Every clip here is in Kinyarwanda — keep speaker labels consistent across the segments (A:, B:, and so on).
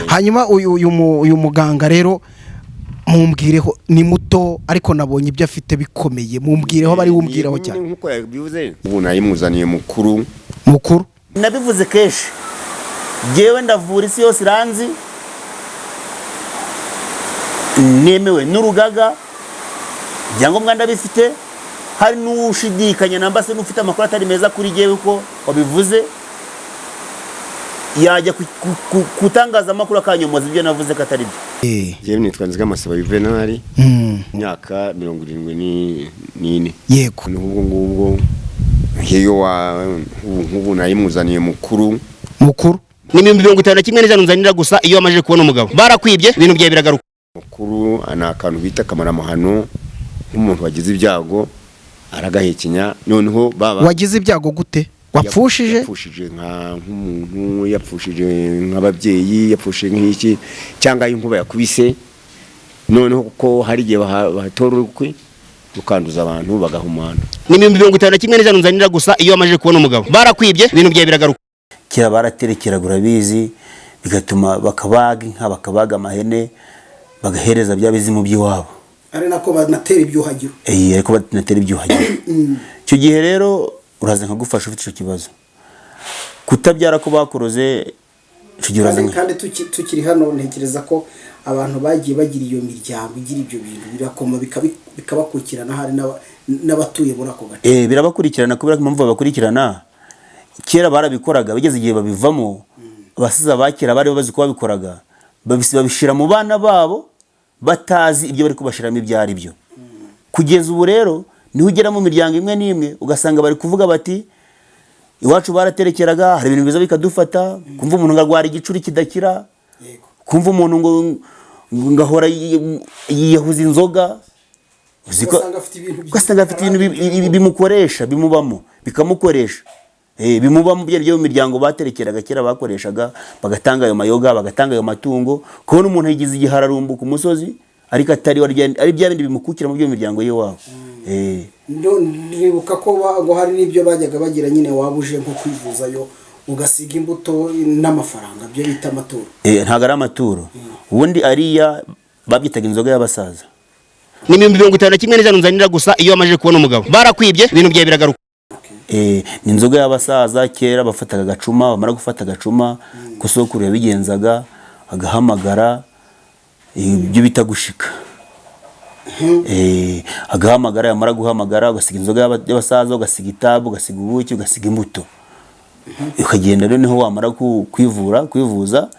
A: Hanyuma uyu muganga rero mumbwireho, ni muto ariko nabonye ibyo afite bikomeye, mumbwireho, bari wumbwiraho cyane.
B: Nkuko yabivuze, ubu nayimuzaniye mukuru.
A: Mukuru.
C: Nabivuze kenshi, jyewe ndavura, isi yose iranzi, nemewe n'urugaga, ibyangombwa ndabifite. Hari n'ushidikanya namba se n'ufite amakuru atari meza kuri jyewe uko wabivuze, yajya ku itangazamakuru akanyomoza ibyo navuze ko atari byo.
B: Jewe nitwa Nzigamasaba Juvenal, imyaka 74. N'ubwo ngubwo nk'iyo wa ubu nk'ubu nayimuzaniye mukuru.
A: Mukuru.
D: Ni 51,100 nzanira gusa iyo wamaze kubona umugabo barakwibye, ibintu byawe biragaruka.
B: Mukuru ni akantu bita kamaramuhano, nk'umuntu wagize ibyago aragahekenya, noneho baba
A: Wagize ibyago gute? Wapfushije?
B: Yapfushije nk'umuntu yapfushije, nk'ababyeyi yapfushije, nk'iki, cyangwa inkuba yakubise, noneho kuko hari igihe bahatora urukwi rukanduza abantu bagahumana.
D: Ni 51,100 nzanira gusa iyo wamaze kubona umugabo barakwibye, ibintu byawe biragaruka.
C: Kera baraterekeraga, urabizi, bigatuma bakabaga inka, bakabaga amahene, bagahereza bya bizimu by'iwabo.
A: Ari nako banatera ibyuhagiro.
C: Eh, ariko banatera ibyuhagiro. Icyo gihe rero uraza nkagufasha ufite icyo kibazo, kutabyara ko bakuroze, icyo gihe uraza
A: Kandi tukiri hano, ntekereza ko abantu bagiye bagira iyo miryango igira ibyo bintu birakoma bikabakurikirana, hari n'abatuye muri ako gace.
C: Eh, birabakurikirana kubera ko impamvu babakurikirana, kera barabikoraga, bigeze igihe babivamo. Abasiza ba kera bari bazi ko babikoraga, babishyira mu bana babo batazi ibyo bari kubashiramo ibyo ari byo. Kugeza ubu rero niho ugera mu miryango imwe n'imwe ugasanga bari kuvuga bati: "Iwacu baraterekeraga, hari ibintu biza bikadufata." Kumva umuntu ngo arwara igicuri kidakira, kumva umuntu ngo ngahora yiyahuza inzoga. Uzi ko
A: Ugasanga afite ibintu
C: ugasanga afite ibintu bimukoresha, bimubamo, bikamukoresha. Bimubamo byo mu miryango baterekeraga kera, bakoreshaga, bagatanga ayo mayoga, bagatanga ayo matungo. Kubona umuntu yigize igihararumbu ku musozi ariko atari we, ari bya bindi bimukukira mu byo mu miryango y'iwabo.
A: Ndibuka ko ngo hari n'ibyo bajyaga bagira nyine, waba uje nko kwivuzayo ugasiga imbuto n'amafaranga, byo bita amaturo.
C: Ntabwo ari amaturo, ubundi ariya babyitaga inzoga y'abasaza.
D: Ni 51,100 nzanira gusa iyo wamaze kubona umugabo barakwibye, ibintu byawe biragaruka.
C: Ni inzoga y'abasaza. Kera bafataga agacuma, bamara gufata agacuma, ko sokuru yabigenzaga, agahamagara, ibyo bita gushika. Agahamagara, yamara guhamagara ugasiga inzoga y'abasaza, ugasiga itabu, ugasiga ubuki, ugasiga imbuto, ukagenda. Noneho wamara kwivura, kwivuza,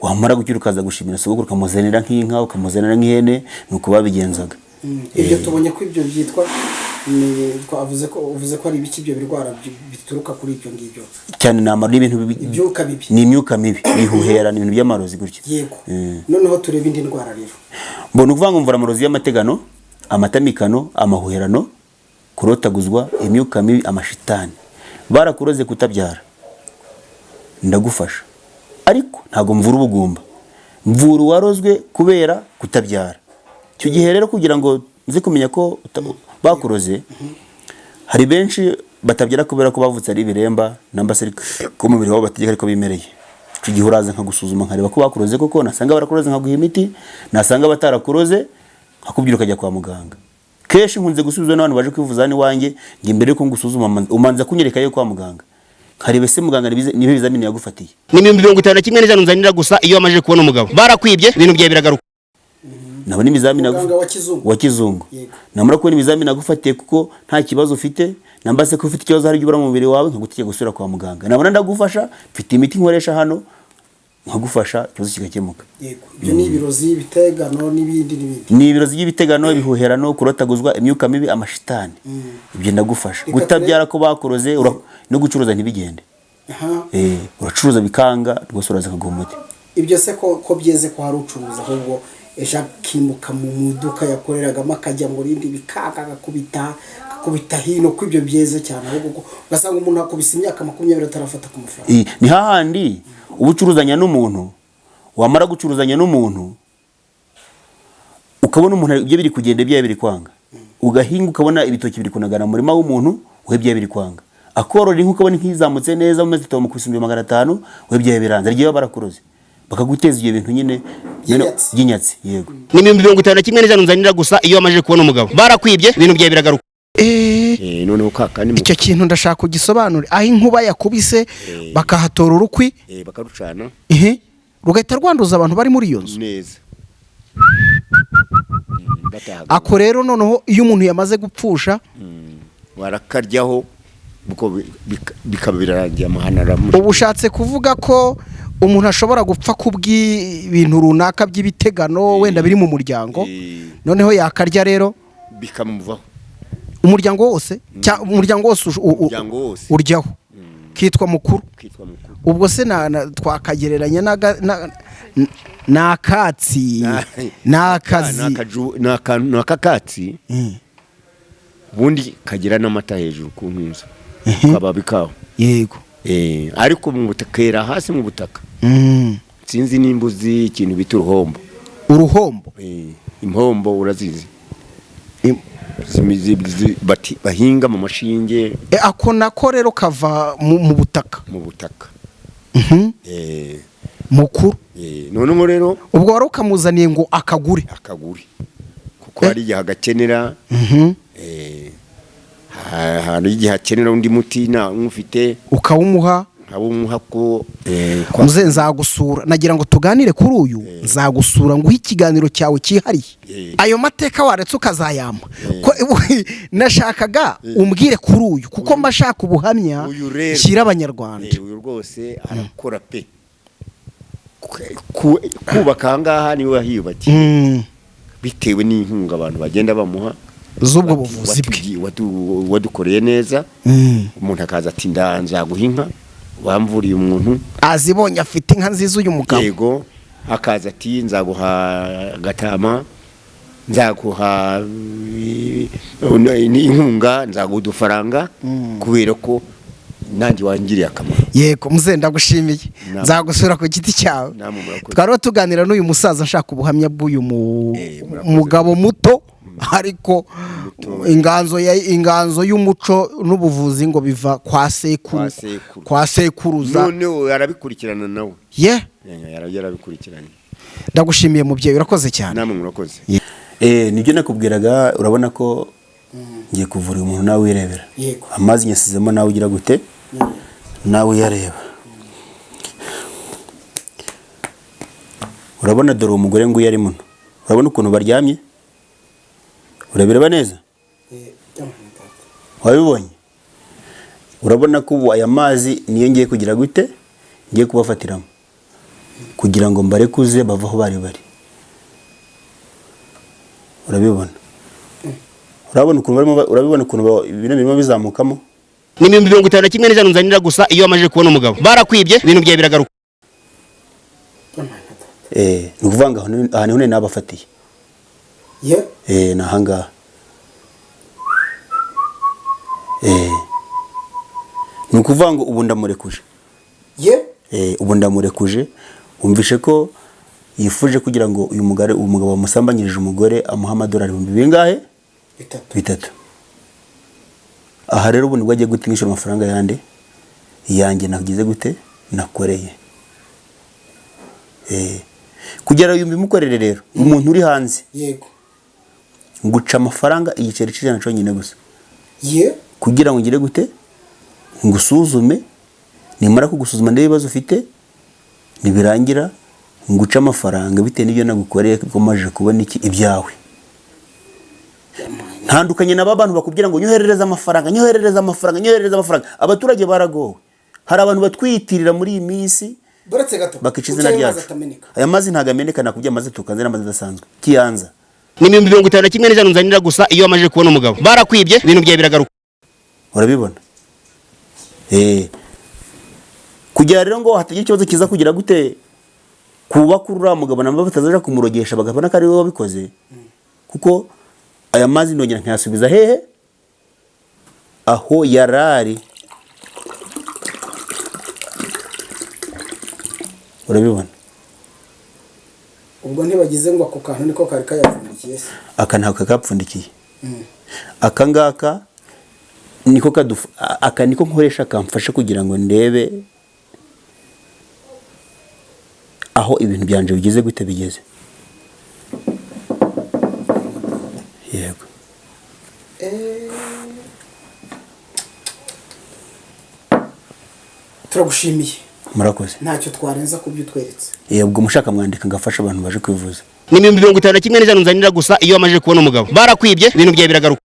C: wamara gukira, ukaza gushimira sogokuru, ukamuzanira nk'inka, ukamuzanira nk'ihene. Ni uko babigenzaga.
A: Ibyo tubonye ko ibyo byitwa twavuze ko uvuze ko ari ibiki, ibyo birwara bituruka kuri ibyo ngibyo?
C: Cyane ni n'ibintu
A: Ibyuka bibi.
C: Ni imyuka mibi bihuhera, ni ibintu by'amarozi gutya.
A: Yego, noneho turebe indi ndwara rero.
C: Mbona ukuvuga ngo mvura amarozi y'amategano, amatamikano, amahuherano, kurotaguzwa, imyuka mibi, amashitani. Barakuroze kutabyara, ndagufasha, ariko ntabwo mvura ubugumba, mvura uwarozwe kubera kutabyara. Icyo gihe rero kugira ngo nze kumenya ko bakuroze, hari benshi batabyara kubera ko bavutse ari ibiremba, namba se ko umubiri wabo bategeka ariko bimereye. Icyo gihe uraza nkagusuzuma, nkareba ko bakuroze koko, nasanga barakuroze nkaguha imiti, nasanga batarakuroze nkakubwira ukajya kwa muganga. Kenshi nkunze gusubizwa n'abantu baje kwivuza hano iwanjye ngo: "Imbere yuko ngusuzuma umanza kunyereka yo kwa muganga, nkareba ese muganga nibe ibizamini yagufatiye."
D: Ni 51,100 nzanira gusa iyo wamaze kubona umugabo barakwibye, ibintu byawe biragaruka.
C: Nabona ibizamini
A: Muganga wa kizungu.
C: Wa kizungu.
A: Yego.
C: Namara kubona ibizamini nagufatiye kuko nta kibazo ufite, namba se ko ufite ikibazo, hari ibyo ubura mu mubiri wawe, nkagutegeka gusubira kwa muganga. Nabona ndagufasha, mfite imiti nkoresha hano, nkagufasha ikibazo kigakemuka.
A: Yego, ibyo ni ibirozi, ibitegano n'ibindi n'ibindi.
C: Ni ibirozi by'ibitegano, ibihuherano, kurotaguzwa, imyuka mibi, amashitani, ibyo ndagufasha.
A: Reka
C: Gutabyara ko bakuroze, no gucuruza ntibigende. Uracuruza bikanga rwose, uraza nkaguha umuti.
A: Ibyo se ko byeze, ko hari ucuruza ahubwo ejo akimuka mu iduka yakoreragamo akajya mu rindi bikanga, agakubita hino, ko ibyo byeze cyane, ahubwo ko ugasanga umuntu akubise imyaka 20 atarafata ku mafaranga?
C: Ni hahandi uba ucuruzanya n'umuntu, wamara gucuruzanya n'umuntu ukabona umuntu ibyo biri kugenda, ibyawe biri kwanga, ugahinga ukabona ibitoki biri kunagana mu murima w'umuntu, we ibyawe biri kwanga, akorora inka ukabona inka izamutse neza mu mezi 3 mu 500,000, we ibyawe biranze. Hari igihe baba barakuroze. Bakaguteza ibyo bintu nyine
A: By'inyatsi.
C: by'inyatsi, yego.
D: Ni 51,000 unzanira gusa iyo wamajije kubona umugabo. Barakwibye, ibintu byawe biragaruka.
B: Noneho ka kandi
A: Icyo kintu ndashaka kugisobanura, aho inkuba yakubise bakahatora urukwi,
B: bakarucana.
A: Rugahita rwanduza abantu bari muri iyo nzu.
B: Neza. Batahaga.
A: Ako rero noneho iyo umuntu yamaze gupfusha,
B: Barakaryaho ubwo bikaba birarangiye, amahano aramu.
A: Ubu ushatse kuvuga ko umuntu ashobora gupfa kubw'ibintu runaka by'ibitegano wenda biri mu muryango, noneho yakarya rero
B: bikamuvaho.
A: Umuryango wose, umuryango wose
B: Umuryango wose.
A: uryaho kitwa mukuru.
B: Kitwa mukuru.
A: Ubwo se twakagereranya n'akatsi n'akazi?
B: Ni akakatsi ubundi kagira n'amata hejuru ku ntuza kababi kaho. Ariko mu butaka, kera hasi mu butaka. Sinzi nimba uzi ikintu bita uruhombo.
A: Uruhombo?
B: Impombo urazizi? Bahinga mu mashinge.
A: Ako nako rero kava mu butaka?
B: Mu butaka.
A: Mukuru.
B: Noneho rero
A: Ubwo wari ukamuzaniye ngo akagure?
B: Akagure, kuko hari igihe agakenera. Hari igihe akenera undi muti nta ufite.
A: Ukawumuha.
B: Nkawumuha ko
A: Muze nzagusura, nagira ngo tuganire kuri uyu. Nzagusura nguhe ikiganiro cyawe cyihariye. Ayo mateka waretse ukazayampa. Ko nashakaga umbwire kuri uyu, kuko mba shaka ubuhamya
B: Uyu rero.
A: nshyira Abanyarwanda.
B: Uyu rwose arakora pe. Kubaka ahangaha niwe wahiyubakiye, bitewe n'inkunga abantu bagenda bamuha
A: Z'ubwo buvuzi bwe.
B: Wadukoreye neza. Umuntu akaza ati: "Nzaguha inka wamvuriye umuntu."
A: Azibonye, afite inka nziza uyu mugabo.
B: Yego, akaza ati: "Nzaguha agatama, nzaguha inkunga, nzaguha udufaranga kubera ko nanjye wangiriye akamaro."
A: Yego muze, ndagushimiye.
B: Namwe.
A: Nzagusura ku giti cyawe.
B: Namwe murakoze.
A: Twari tuganira n'uyu musaza nshaka ubuhamya bw'uyu
B: Murakoze.
A: mugabo muto, ariko inganzo y'umuco n'ubuvuzi ngo biva kwa sekuru.
B: Kwa sekuru.
A: Kwa sekuruza.
B: Noneho arabikurikirana nawe.
A: Ye.
B: Yarabikurikiranye.
A: Ndagushimiye mubyeyi, urakoze cyane.
B: Namwe murakoze.
C: Nibyo nakubwiraga, urabona ko ngiye kuvura uyu muntu, nawe wirebera.
A: Yego.
C: Amazi nyasizemo, nawe ugira gute, nawe uyareba. Urabona, dore uwo mugore nguyu ari muno, urabona ukuntu baryamye, urabireba neza, wabibonye. Urabona ko ubu aya mazi niyo ngiye kugira gute, ngiye kubafatiramo kugira ngo mbarekuze bave aho bari bari. Urabibona, urabona ukuntu barimo urabibona ukuntu ibintu birimo bizamukamo.
D: Ni 51,100 unzanira gusa iyo wamajije kubona umugabo. Barakwibye, ibintu byawe biragaruka.
C: Ni ukuvuga ngo aha niho nabafatiye.
A: Ye.
C: Ni ahangaha. Ni ukuvuga ngo ubu ndamurekuje.
A: Ye.
C: Ubu ndamurekuje. Wumvishe ko yifuje kugira ngo uyu mugore, uyu mugabo wamusambanyirije umugore, amuha amadolari ibihumbi bingahe?
A: 3.
C: 3. Aha rero ubu nibwo agiye guta inyishyura amafaranga yandi yanjye nagize gute, nakoreye. Kugira ngo mbimukorere rero, umuntu uri hanze,
A: Yego.
C: nguca amafaranga igiceri cy'ijana cyonyine gusa
A: Ye.
C: kugira ngo ngire gute, ngusuzume. Nimara kugusuzuma ndebe ibibazo ufite, nibirangira nguce amafaranga bitewe n'ibyo nagukoreye, kuko maje kubona iki ibyawe. Ntandukanye na ba bantu bakubwira ngo nyoherereze amafaranga, nyoherereze amafaranga, nyoherereze amafaranga. Abaturage baragowe, hari abantu batwiyitirira muri iyi minsi
A: Buretse gato.
C: bakica izina
A: Kuki ayo mazi
C: ryacu.
A: atameneka?
C: Aya mazi ntabwo ameneka, nakubwiye amazi tukanze n'amazi adasanzwe kiyanza.
D: Ni 51,100 unzanira gusa iyo wamajije kubona umugabo. Barakwibye, ibintu byawe biragaruka.
C: Urabibona, kugira rero ngo hatagira ikibazo kiza kugira gute kuba kuri uriya mugabo, nabo batazaja kumurogesha bagabona ko ari we wabikoze, kuko aya mazi ndongera nkayasubiza hehe, aho yarari. Urabibona.
A: Ubwo ntibagize ngo ako kantu niko kari kayapfundikiye se?
C: Aka ntabwo kakapfundikiye, aka ngaka niko aka niko nkoresha kamfasha kugira ngo ndebe aho. Aho ibintu byanje bigeze gute bigeze. Yego.
A: Turagushimiye.
C: Murakoze.
A: Ntacyo twarenza ku byo utweretse.
C: Yego, mushaka mwandika ngafasha abantu baje kwivuza.
D: Ni 51,100 unzanira gusa iyo wamajije kubona umugabo. Barakwibye, ibintu byawe biragaruka.